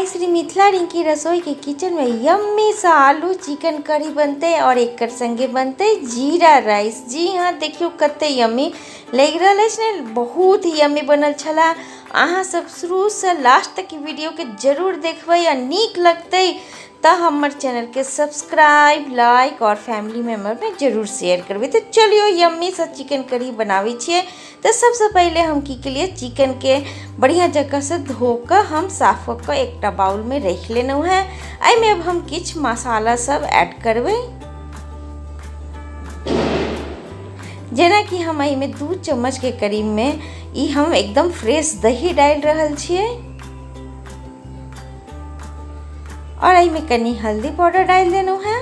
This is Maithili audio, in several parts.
श्री मिथिला रिंकी रसोई के किचन में यम्मी सा आलू चिकन करी बनते और एक संगे बनते जीरा राइस। जी हाँ, देखियो कते यम्मी लग रहा है ने, बहुत ही यम्मी बनल छला। अहाँ सब शुरू से लास्ट तक वीडियो के जरूर देखबै आ नीक लगतै तो हमर चैनल के सब्सक्राइब, लाइक और फैमिली मेम्बर में जरूर शेयर करबै। तो चलियो यम्मी सा चिकन करी बनाबै छियै। तो सबसे पहले हम की केलिए, चिकन के बढ़िया जगह से धोकर हम साफ कऽ कऽ एकटा बाउल में राखि लेलहुँ हेँ। एहिमे अब हम किछु मसाला सब ऐड करबै, जेनाकि हम एहिमे 2 चम्मच के करीब में ई हम एकदम फ्रेश दही डालि रहल छियै और एहिमे कनी हल्दी पाउडर डालि देलहुँ हेँ,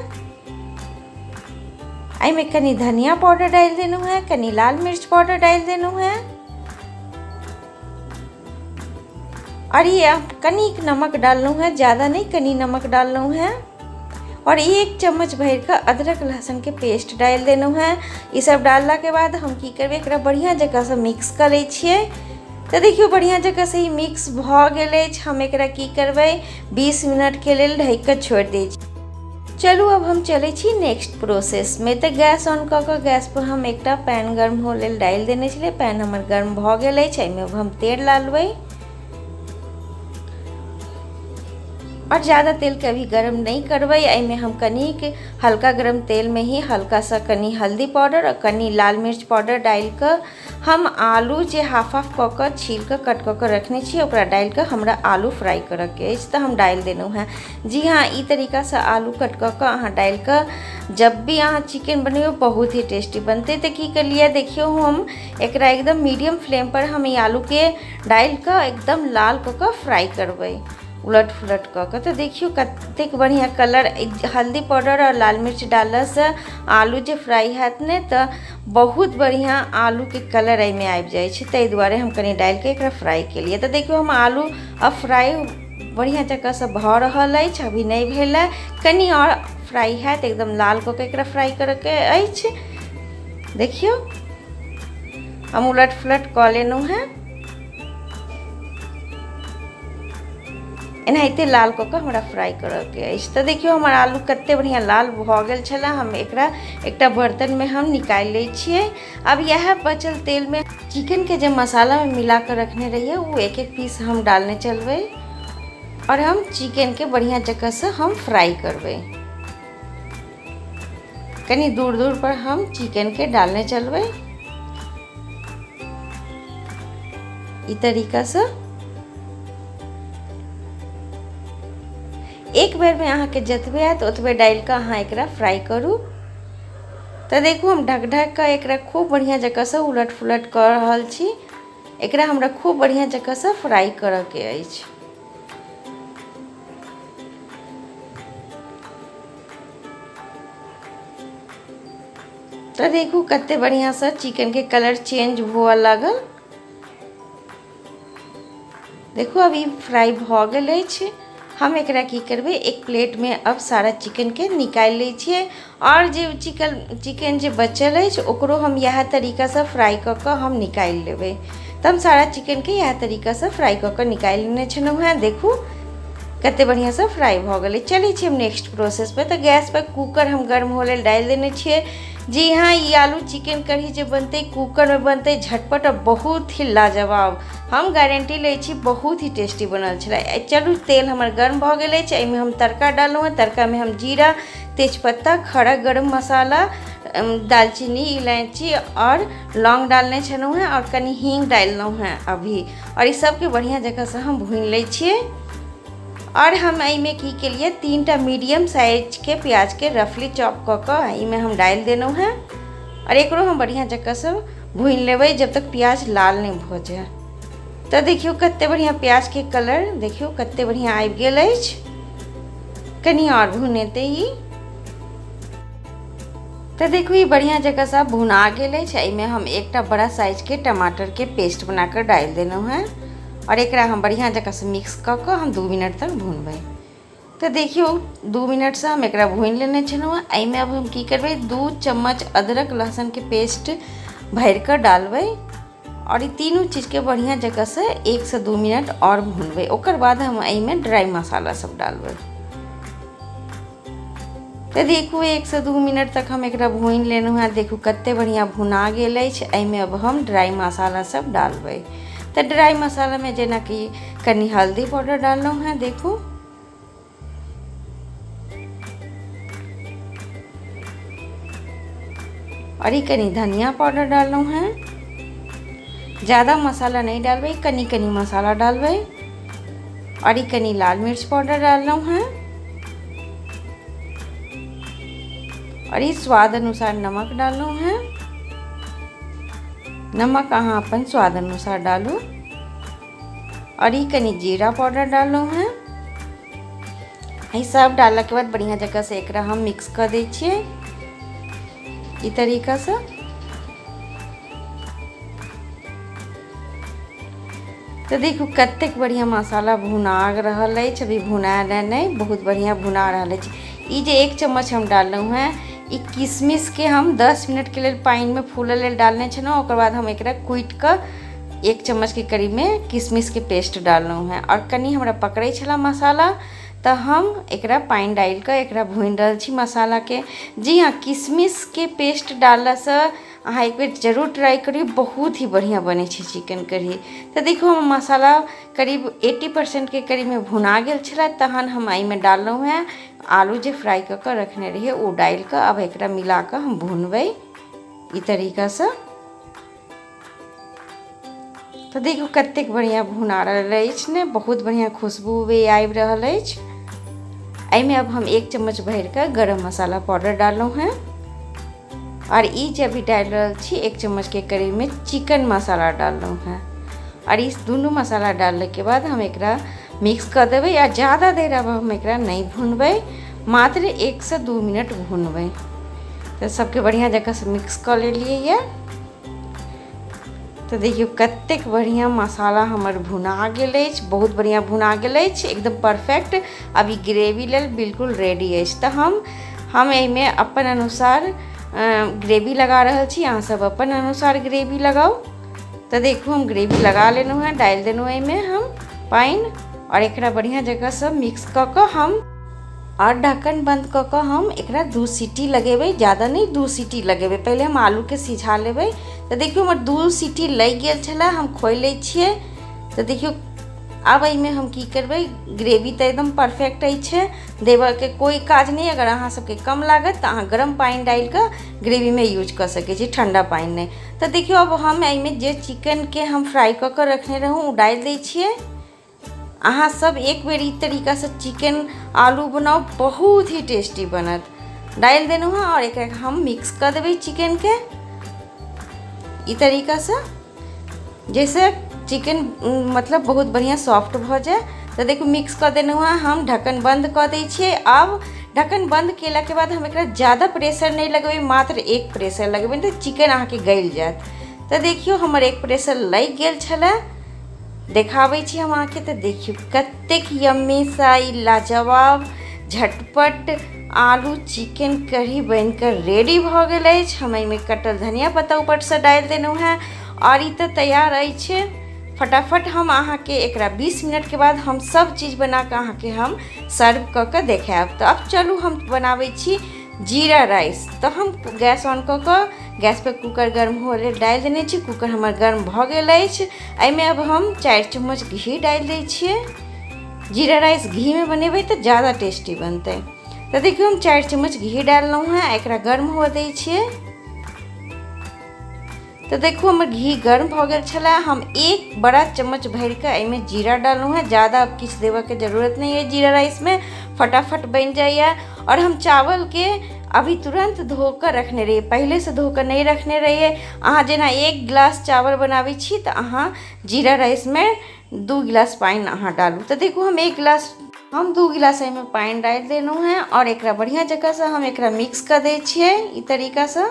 एहिमे कनी धनिया पाउडर डालि देलहुँ हेँ, कनी लाल मिर्च पाउडर डालि देलहुँ हेँ और ये कनिक नमक डाललहुँ हेँ, ज़्यादा नहीं, कनी नमक डाललहुँ हेँ और 1 चम्मच भरि कऽ अदरक लहसुन के पेस्ट डालि देलहुँ हेँ। ई सब डालला के बाद हम की करबै, एकरा बढ़िआँ जकाँसँ मिक्स कऽ लै छियै। तऽ देखियौ बढ़िआँ जकाँसँ ई मिक्स भऽ गेल अछि। हम एकरा की करबै, 20 मिनटके लेल ढकि कऽ छोड़ि दै छी। चलू अब हम चलै छी नेक्स्ट प्रोसेसमे। तऽ गैस ऑन कऽ कऽ गैस पर हम एकटा पैन गर्म हो लेल डालि देने छलियै। पैन हमर गर्म भऽ गेल अछि। एहिमे अब हम तेल डालबै और ज़्यादा तेल के अभी गरम नहीं करबै। एहिमे हम कनिक हल्का गरम तेल में ही हल्का सा कनी हल्दी पाउडर और कनी लाल मिर्च पाउडर डालि कऽ हम आलू जे हाफ हाफ कऽ कऽ छील कऽ कट कऽ कऽ रखने छी ओकरा डालि कऽ हमरा आलू फ्राई करऽके अछि, तऽ हम डालि देलहुँ हेँ। जी हाँ, ई तरीकासँ आलू कट कऽ कऽ अहाँ डालि कऽ जब भी अहाँ चिकन बनबियौ बहुत ही टेस्टी बनतै। तऽ की केलियै, देखियौ हम एकरा एकदम मीडियम फ्लेम पर हम ई आलूके डालि कऽ एकदम लाल कऽ कऽ फ्राई करबै, उलट फुलट कऽ कऽ। तऽ देखियौ कतेक बढ़िआँ कलर हल्दी पाउडर आओर लाल मिर्च डाललासँ आलू जे फ्राई हैत ने तऽ बहुत बढ़िआँ आलूके कलर एहिमे आबि जाइ छै। ताहि दुआरे हम कनि डालिके एकरा फ्राई केलियै। तऽ देखियौ हम आलू अब फ्राई बढ़िआँ जकाँसँ भऽ रहल अछि, अभी नहि भेल हँ, कनि आओर फ्राई हैत, एकदम लाल कऽ कऽ एकरा फ्राई करैके अछि। देखियौ हम उलट फुलट कऽ लेलहुँ हेँ, एनाहिते लाल कऽ कऽ हमरा फ्राई करऽके अछि। तऽ देखियौ हमर आलू कते बढ़िआँ लाल भऽ गेल छलै। हम एकरा एकटा बर्तनमे हम निकालि लै छियै। आब इएह बचल तेलमे चिकनके जे मसालामे मिला कऽ रखने रहियै ओ एक एक पीस हम डालने चलबै और हम चिकनके बढ़िआँ जकाँसँ हम फ्राई करबै। कनि दूर दूर पर हम चिकनके डालने चलबै ई तरीकासँ। एक बेरमे अहाँके जतबे आयत ओतबे डालि कऽ अहाँ एकरा फ्राई करू। तऽ देखू हम ढक ढक कऽ एकरा खूब बढ़िआँ जकाँसँ उलट फुलट कऽ रहल छी। एकरा हमरा खूब बढ़िआँ जकाँसँ फ्राई करऽके अछि। तऽ देखू कते बढ़िआँसँ चिकनके कलर चेंज हुअ लागल। देखू अब ई फ्राई भऽ गेल अछि। हम एकरा की करबै, एक प्लेटमे अब सारा चिकनके निकालि लै छियै आओर जे चिकन जे बचल अछि ओकरो हम इएह तरीकासँ फ्राई कऽ कऽ हम निकालि लेबै। तऽ हम सारा चिकनके इएह तरीकासँ फ्राई कऽ कऽ निकालि लेने छलहुँ हेँ। देखू कते बढ़िआँसँ फ्राई भऽ गेलै। चलै छी हम नेक्स्ट प्रोसेसपर। तऽ गैसपर कूकर हम गर्म होय लेल डालि देने छियै। जी हाँ, ई आलू चिकन कढ़ी जे बनतै कूकरमे बनतै झटपट आओर बहुत ही लाजवाब, हम गारंटी लै छी बहुत ही टेस्टी बनल छलै। चलू तेल हमर गर्म भऽ गेल अछि। एहिमे हम तड़का डाललहुँ हेँ। तड़कामे हम जीरा, तेजपत्ता, खड़ा गरम मसाला, दालचीनी, इलायची आओर लौंग डालने छलहुँ हेँ आओर कनि हींग डाललहुँ हेँ अभी और ई सबके बढ़िआँ जकाँसँ हम भूनि लै छियै। आओर हम एहिमे की केलियै, 3टा मीडियम साइजके प्याजके रफली चॉप कऽ कऽ एहिमे हम डालि देलहुँ हेँ आओर एकरो हम बढ़िआँ जकाँसँ भूनि लेबै जब तक प्याज लाल नहि भऽ जाय। तऽ देखियौ कते बढ़िआँ प्याजके कलर देखियौ कते बढ़िआँ आबि गेल अछि। कनि आओर भुनेतै ई। तऽ देखू ई बढ़िआँ जकाँसँ भुना गेल अछि। एहिमे हम एकटा बड़ा साइजके टमाटरके पेस्ट बना कऽ डालि देलहुँ हेँ आओर एकरा हम बढ़िआँ जकाँसँ मिक्स कऽ कऽ हम 2 मिनट तक भुनबै। तऽ देखियौ 2 मिनटसँ हम एकरा भुनि लेने छलहुँ हेँ। एहिमे अब हम की करबै, 2 चम्मच अदरक लहसुनके पेस्ट भरि कऽ डालबै आओर ई तीनू चीजके बढ़िआँ जकाँसँ 1 सँ 2 मिनट आओर भुनबै। ओकर बाद हम एहिमे ड्राइ मसाला सब डालबै। तऽ देखू, 1 सँ 2 मिनट तक हम एकरा भूनि लेलहुँ हेँ। देखू, कतेक बढ़िआँ भुना गेल अछि। एहिमे अब हम ड्राइ मसाला सब डालबै। तऽ ड्राइ मसालामे जेनाकि कनि हल्दी पाउडर डाललहुँ हेँ, देखू। आओर ई कनि धनिया पाउडर डाललहुँ हेँ। ज़्यादा मसाला नहि डालबै, कनि कनि मसाला डालबै। आओर ई कनि लाल मिर्च पाउडर डाललहुँ हेँ। आओर ई स्वाद अनुसार नमक डाललहुँ हेँ। नमक अहाँ अपन स्वाद अनुसार डालू। आओर ई कनि जीरा पाउडर डाललहुँ हेँ। ई सब डाललाके बाद बढ़िआँ जकाँसँ एकरा हम मिक्स कऽ दै छियै ई तरीकासँ। तऽ देखू, कतेक बढ़िआँ मसाला भुना रहल अछि। अभी भुनायल नहि, बहुत बढ़िआँ भुना रहल अछि। ई जे 1 चम्मच हम डाललहुँ हेँ, ई किशमिशके हम 10 मिनटके लेल पानिमे फूलऽ लेल डालने छलहुँ। ओकर बाद हम एकरा कुटि कऽ 1 चम्मचके करीबमे किशमिशके पेस्ट डाललहुँ हेँ। आओर कनि हमरा पकड़ै छलए मसाला, तऽ हम एकरा पानि डालि कऽ एकरा भूनि रहल छी मसालाके। जी हाँ, किशमिशके पेस्ट डाललासँ अहाँ एक बेर जरूर ट्राइ करियौ, बहुत ही बढ़िआँ बनै छै चिकन कढ़ी। तऽ देखू, हमर मसाला करीब 80%के करीबमे भुना गेल छलै। तहन हम एहिमे डाललहुँ हेँ आलू जे फ्राइ कऽ कऽ रखने रहियै। ओ डालि कऽ आब एकरा मिला कऽ हम भुनबै ई तरीकासँ। तऽ देखू, कतेक बढ़िआँ भुना रहल अछि ने। बहुत बढ़िआँ खुशबू भी आबि रहल अछि। एहिमे अब हम 1 चम्मच भरिकऽ गरम मसाला पाउडर डाललहुँ हेँ। आओर ई जे अभी डालि रहल छी, 1 चम्मचके करीबमे चिकन मसाला डाललहुँ हेँ। आओर ई दुनू मसाला डाललाके बाद हम एकरा मिक्स कऽ देबै। आ ज़्यादा देर अब हम एकरा नहि भुनबै, मात्र 1 सँ 2 मिनट भुनबै। तऽ सबके बढ़िआँ जकाँसँ मिक्स कऽ लेलियै यऽ। तऽ देखियौ, कतेक बढ़िआँ मसाला हमर भुना गेल अछि। बहुत बढ़िआँ भुना गेल अछि, एकदम परफेक्ट। अभी ग्रेवी लेल बिल्कुल रेडी अछि। तऽ हम एहिमे अपन अनुसार ग्रेवी लगा रहल छी। अहाँसभ अपन अनुसार ग्रेवी लगाउ। तऽ देखू, हम ग्रेवी लगा लेलहुँ हेँ। डालि देलहुँ एहिमे हम पानि आओर एकरा बढ़िआँ जकाँसँ मिक्स कऽ कऽ हम आओर ढक्कन बन्द कऽ कऽ हम एकरा दू सीटी लगेबै, ज़्यादा नहि, दू सीटी लगेबै। पहिले हम आलूके सिझा लेबै। तऽ देखियौ, हमर दू सीटी लागि गेल छलै। हम खोलि लै छियै। तऽ देखियौ, आब एहिमे हम की करबै? ग्रेवी तऽ एकदम परफेक्ट अछि, देबऽके कोइ काज नहि। अगर अहाँ सबके कम लागत, तऽ अहाँ गरम पानि डालि कऽ ग्रेवीमे यूज कऽ सकै छी, ठण्डा पानि नहि। तऽ देखियौ, अब हम एहिमे जे चिकनके हम फ्राइ कऽ कऽ रखने रहौँ, ओ डालि दै छियै। अहाँ सब एक बेर ई तरीकासँ चिकन आलू बनाउ, बहुत ही टेस्टी बनत। डालि देलहुँ हँ आओर एकरा हम मिक्स कऽ देबै चिकनके ई तरीकासँ, जाहिसँ चिकन मतलब बहुत बढ़िआँ सॉफ्ट भऽ जाय। तऽ देखू, मिक्स कऽ देलहुँ हँ हम। ढक्कन बन्द कऽ दै छियै। आब ढक्कन बन्द केलाके बाद हम एकरा ज़्यादा प्रेशर नहि लगेबै, मात्र एक प्रेशर लगेबै, नहि तऽ चिकन अहाँके गलि जायत। तऽ देखियौ, हमर एक प्रेशर लागि गेल छलै। देखाबै छी हम अहाँके। तऽ देखियौ, कतेक यम्मी सा ई लाजवाब झटपट आलू चिकन कढ़ी बनिकऽ रेडी भऽ गेल अछि। हम एहिमे कटल धनिया पत्ता ऊपरसँ डालि देलहुँ हेँ आओर ई तऽ तैयार अछि। फटाफट हम अहाँके एकरा 20 मिनटके बाद हम सब चीज बनाकऽ अहाँके हम सर्व कऽ कऽ देखायब। तऽ आब चलू, हम बनाबै छी जीरा राइस। तऽ हम गैस ऑन कऽ कऽ गैसपर कूकर गर्म हुअ लेल डालि देने छी। कूकर हमर गर्म भऽ गेल अछि। एहिमे अब हम 4 चम्मच घी डालि दै छियै। जीरा राइस घीमे बनेबै तऽ ज़्यादा टेस्टी बनतै। तऽ देखियौ, हम 4 चम्मच घी डाललहुँ हेँ। एकरा गर्म हुअ दै छियै। तऽ देखू, हमर घी गर्म भऽ गेल छलै। हम एक बड़ा चम्मच भरिकऽ एहिमे जीरा डाललहुँ हेँ। ज़्यादा आब किछु देबऽके जरूरत नहि अइ जीरा राइसमे, फटाफट बनि जाइए। आओर हम चावलके अभी तुरन्त धो कऽ रखने रहियै, पहिलेसँ धो कऽ नहि रखने रहियै। अहाँ जेना 1 गिलास चावल बनाबै छी, तऽ अहाँ जीरा राइसमे 2 गिलास पानि अहाँ डालू। तऽ देखू, हम 1 गिलास, हम 2 गिलास एहिमे पानि डालि देलहुँ हेँ। आओर एकरा बढ़िआँ जकाँसँ हम एकरा मिक्स कऽ दै छियै ई तरीकासँ।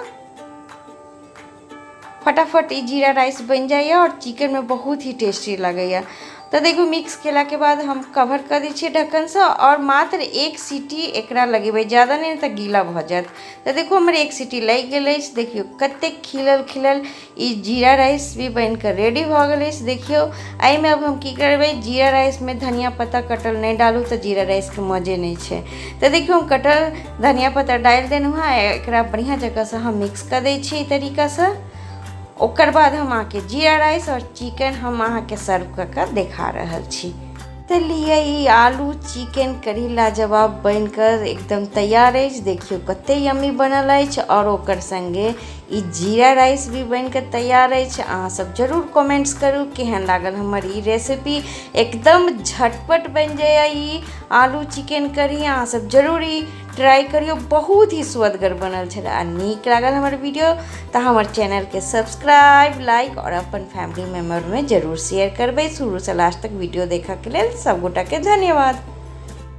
फटाफट ई जीरा राइस बनि जाइए आओर चिकनमे बहुत ही टेस्टी लगैए। तऽ देखू, मिक्स केलाके बाद हम कवर कऽ दै छियै ढक्कनसँ आओर मात्र 1 सीटी एकरा लगेबै, ज्यादा नहि, तऽ गीला भऽ जायत। तऽ देखू, हमर 1 सीटी लागि गेल अछि। देखियौ, कतेक खिलल खिलल ई जीरा राइस भी बनिकऽ रेडी भऽ गेल अछि। देखियौ, एहिमे अब हम की करबै? जीरा राइसमे धनिया पत्ता कटल नहि डालू तऽ जीरा राइसके मजे नहि छै। तऽ देखियौ, हम कटल धनिया पत्ता डालि देलहुँ हँ। एकरा बढ़िआँ जकाँसँ हम मिक्स कऽ दै छी एहि तरीकासँ। ओकर बाद हम अहाँके जीरा राइस आओर चिकन हम अहाँके सर्व कऽ कऽ देखा रहल छी। तऽ लिअ, ई आलू चिकन कढ़ी लाजवाब बनिकऽ एकदम तैयार अछि। देखियौ, कते यम्मी बनल अछि आओर ओकर सङ्गे ई जीरा राइस भी बनिकऽ तैयार अछि। अहाँसभ जरूर कमेंट्स करू, केहन लागल हमर ई रेसिपी? एकदम झटपट बनि जाइए ई आलू चिकन कढ़ी। अहाँसभ जरूर ई ट्राइ करियौ, बहुत ही सुअदगर बनल छलै। आ नीक लागल हमर वीडियो तऽ हमर चैनलके सब्सक्राइब, लाइक आओर अपन फैमिली मेम्बरमे जरूर शेयर करबै। शुरूसँ लास्ट तक वीडियो देखऽके लेल सभगोटाके धन्यवाद।